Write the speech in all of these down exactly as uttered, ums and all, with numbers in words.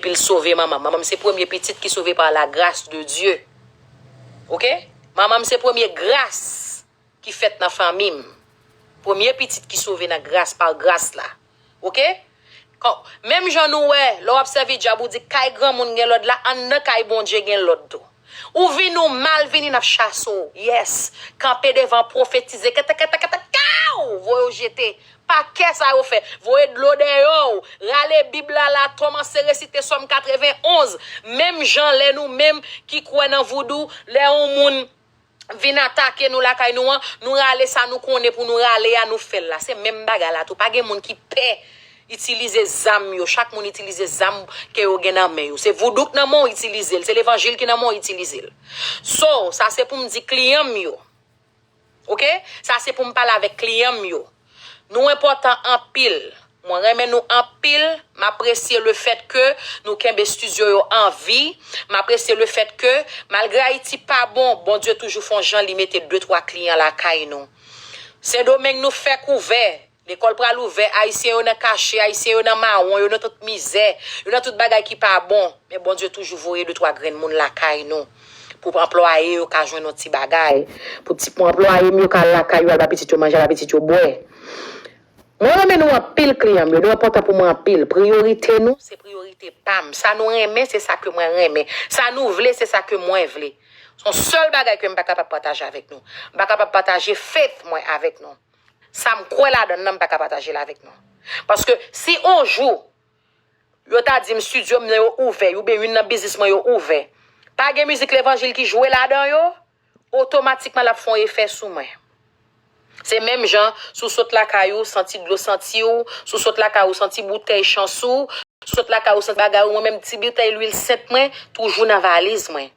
l sove manman m. Manman m se premye pitit ki sove par la grâce de Dieu. Oke? Manman m se premye gras ki fèt nan fanmi m. Premye pitit ki sove nan gras, pa gras la. Oke? Kon, menm jan nou wè, lè w ap sèvi dyab, ou di kay granmoun gen lòd la, anndan kay Bondye gen lòd tou. Ou vini, ou mal vini, n ap chase w. Yes. Kanpe devan, pwofetize. Kete, kete, kete, kaw! Voye w jete. Pa kè sa yo fè. Voye dlo dèyè w. Rale Bib la, la, kòmanse resite Sòm katrevenn onz. Menm jan lè nou menm ki kwè nan voudou, lè yon moun vin atake nou lakay nou an, nou rale sa nou konnen pou nou rale a, nou fè l la. Se menm bagay la tou. Pa gen moun ki pè itilize zam yo. Chak moun itilize zam ke yo gen nan men yo. Se voudou k nan men w, itilize l. Se levanjil ki nan men w, itilize l. So, sa se pou m di kliyan m yo. Oke? Sa se pou m pale avèk kliyan m yo. Nou enpòtan anpil. Mwen renmen nou anpil. M apresye le fèt ke nou kenbe estidyo yo an vi. M apresye le fèt ke, malgre Ayiti pa bon, Bondye toujou fè yon jan li mete de twa kliyan lakay nou. Sendomeng nou fèk ouvè. Lekòl pral ouvè, Ayisyen yo nan kache, Ayisyen yo nan mawon, yo nan tout mizè, yo nan tout bagay ki pa bon. Men Bondye toujou voye de twa grenn moun lakay nou pou anplwaye yo ka jwenn yon ti bagay. Pou ti, pou anplwaye m yo ka al lakay yo, al ba pitit yo manje, al ba pitit yo bwè. Mwen renmen nou anpil, kliyan m yo. Nou enpòtan pou mwen anpil. Priyorite nou, se priyorite pa m. Sa nou renmen, se sa ke mwen renmen. Sa nou vle, se sa ke mwen vle. Se yon sèl bagay ke m pa kapab pataje avèk nou. M pa kapab pataje faith mwen avèk nou. Sa m kwè ladan l nan, m pa ka pataje l avèk nou. Paske si on jou, yo ta di m estidyo m nan yo ouvè, oubyen youn nan biznis mwen yo ouvè, pa gen mizik levanjil ki jwe ladan yo, otomatikman l ap fè yon efè sou mwen. Se menm jan, si w sot lakay ou, santi dlo santi w, si w sot lakay ou, santi boutèy chans ou, si w sot lakay ou, santi bagay ou, mwen menm ti boutèy lwil sent mwen, toujou nan valiz mwen.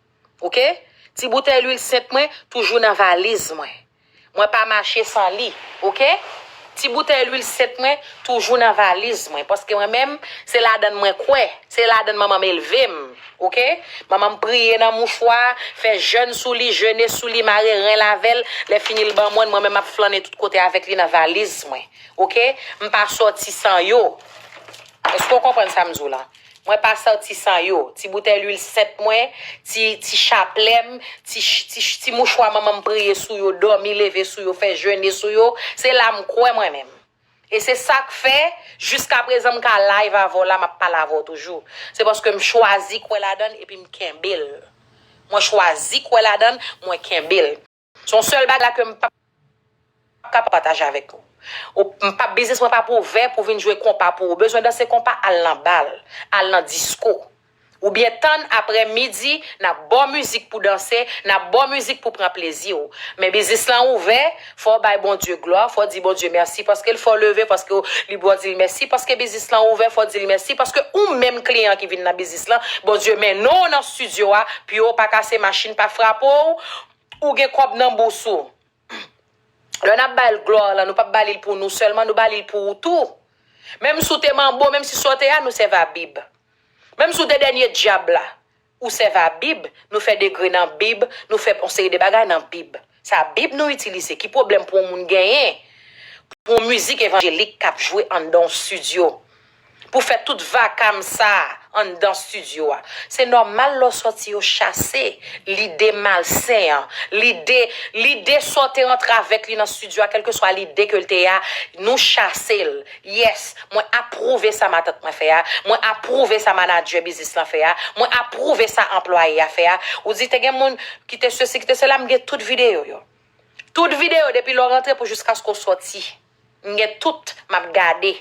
Oke? Ti boutèy lwil sent mwen, toujou nan valiz mwen. Mwen pa mache san li, oke? Ti boutèy lwil sent mwen toujou nan valiz mwen, paske mwen menm, se ladan l mwen kwè, se ladan l manman m elve m, oke? Manman m priye nan mouchwa, fè jèn sou li, jene sou li, mare ren l avè l, lè fini l ban mwen, mwen menm m ap flannen tout kote avèk li nan valiz mwen, oke? M pa sòti san yo. Èske w konprann sa m di w la? Mwen pa sòti san yo. Ti boutèy lwil sent mwen, ti, ti chaplè m, ti, ti, ti mouchwa manman m priye sou yo, dòmi leve sou yo, fè jene sou yo. Se la m kwè mwen menm. E se sa k fè, jiskaprezan m ka live avè w la, m ap pale avè w toujou. Se paske m chwazi kwè ladan l epi m kenbe l. Mwen chwazi kwè ladan l, mwen kenbe l. Se yon sèl bagay la ke m p ap ka pataje avèk ou. Ou, m p ap, biznis mwen p ap ouvè pou vin jwe konpa pou ou. Ou bezwen danse konpa, al nan bal, al nan disko. Oubyen tann aprè midi, n ap ba w mizik pou danse, n ap ba w mizik pou pran plezi w. Men biznis lan ouvè, fò w bay Bondye glwa, fò w di Bondye mèsi paske l fè w leve, paske w, li ba w di l mèsi, paske biznis lan ouvè, fò w di l mèsi, paske ou menm kliyan ki vin nan biznis lan, Bondye mennen w nan estidyo a, pye w pa kase, machin pa frape w, ou gen kòb nan bous ou. Lè n ap ba l glwa lan, nou p ap ba li l pou nou sèlman, nou ba li l pou ou tou. Menm si w te manbo, menm si sa w te a, nou sèvi a Bib. Menm si w te dènye dyab la, ou sèvi a Bib, nou fè degre nan Bib, nou fè yon seri de bagay nan Bib. Sa Bib nou itilize. Ki pwoblèm pou yon moun genyen pou yon mizik evanjelik k ap jwe anndan yon estidyo? Pou fè tout vakam sa a anndan estidyo a. Se nòmal lè w sòti yo chase lide malsen an, lide, lide sa w te rantre avèk li nan estidyo a, kèlkeswa lide ke l te a, nou chase l. Yes, mwen apwouve sa matant mwen fè a, mwen apwouve sa manadjè biznis lan fè a, mwen apwouve sa anplwaye a fè a. Ou di te gen moun ki te sesi, ki te sela, m gen tout videyo yo. Tout videyo depi lè w rantre pou jiskaske w sòti. M gen tout, m ap gade.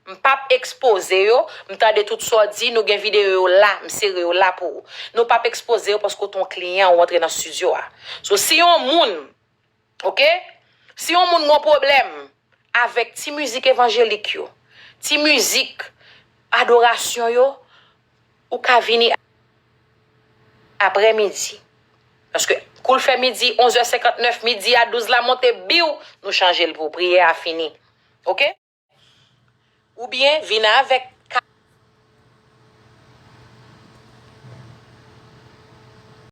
M p ap ekspoze yo, m tande tout sa w di, nou gen videyo yo la, m sere yo la pou ou. Nou p ap ekspoze yo paske w te yon kliyan, ou antre nan estidyo a. So, si yon moun, oke? Si yon moun gen yon pwoblèm avèk ti mizik evanjelik yo, ti mizik adorasyon yo, ou ka vini aprè midi. Paske kou l fè midi, onz è senkantnèf, midi a douz la monte, biw, nou chanje l pou ou. Priyè a fini. Oke? Oubyen vin avèk